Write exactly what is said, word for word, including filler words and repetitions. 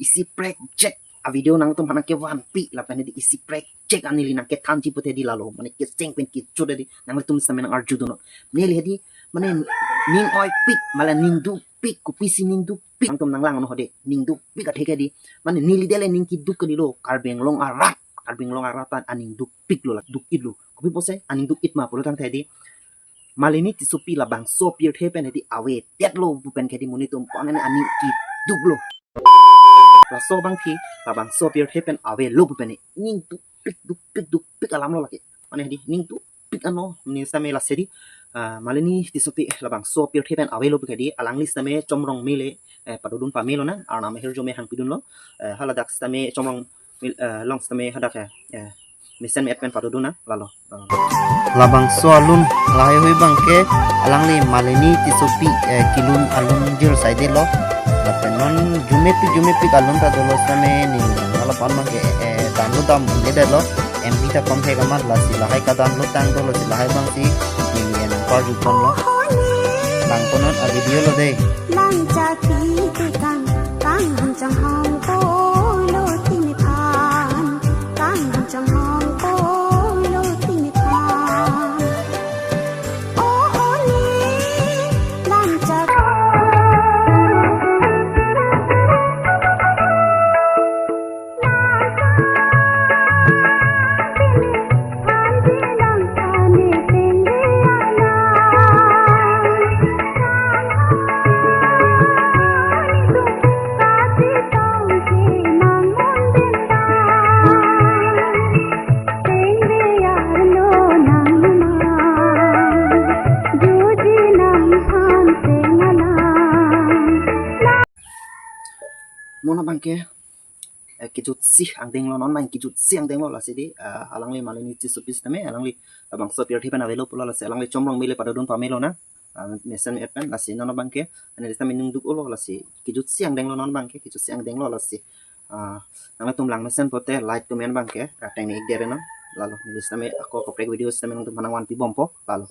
isi prek jek a video nangtum aphan nangkevanpi lapen hedi isi prek jek an neli nangkethanji pute hedi lalo, mane kecheng pen kejut hedi nanglitum sitame nang-arjudunnon. Neli hedi mane ning oipik mala ning dukpik, kopisi ning dukpik nangtum nanglang ano hedi, ning dukpik atheke hedi mane neli dele ning keduk kalilo, Karbi Anglong arat, Karbi Anglong arat ta aning dukpiklo la duk-itlo. Kopi pusi aning duk-it ma pulo tangte hedi Malini Tissopi labangso apirthe pen hedi avedetlo pu pen ke hedi monit atum aphan mane aning keduklo. Laso abangphi labangso apirthe pen avelo pu pen ning dukpik dukpik dukpik alamlo lake. Mane hedi ning dukpik ano, mane sitame lasi hedi, ah, Malini Tissopi labangso apirthe pen avelo pu ke hedi alangli sitame Chomrong mele, eh, padodun pamelo nang, arnam ahirjume hangpidunlo, eh, haladak sitame Chomrong mil-, eh, along sitame hadak, eh, eh, mesen me-et pen padodun nang, lalo. Labangso alun lahaihui abangke alangli Malini Tissopi, eh, kelun alun jir saidelo. Lapen non jumepik jumepik alun ta dolo sitame neli nanglapu abangke, eh, download damledetlo. M B ta komthek amat, lasi lahai ka-download tang dolo, si lahai abangsi neli nangparjuponlo. Langponnon a video lo dei. Langchaki tekang, kang hum chang hong ko lo tini phan, kang hum chang hong ko lo tini phan. Oh, oh, ni, langchak. Mo non abangke, eh, kejutsi angdenglo, non abang kejutsi angdenglo lasi hedi, eh, alangli Malini Tissopi sitame alangli labangso apirthe pen avelo pulo lasi alangli Chomrong mele padodun pamelo nang, ah, mesen me-et pen, lasi non abangke neli sitame ning duk-olo lasi kejutsi angdenglo, non abangke kejutsi angdenglo lasi, ah, nanglitum langmesen pote like comment abangke, ah, teng ni ik dere non, lalo neli sitame ako kaprek video sitame nangtum aphan nangvanpibompo, lalo.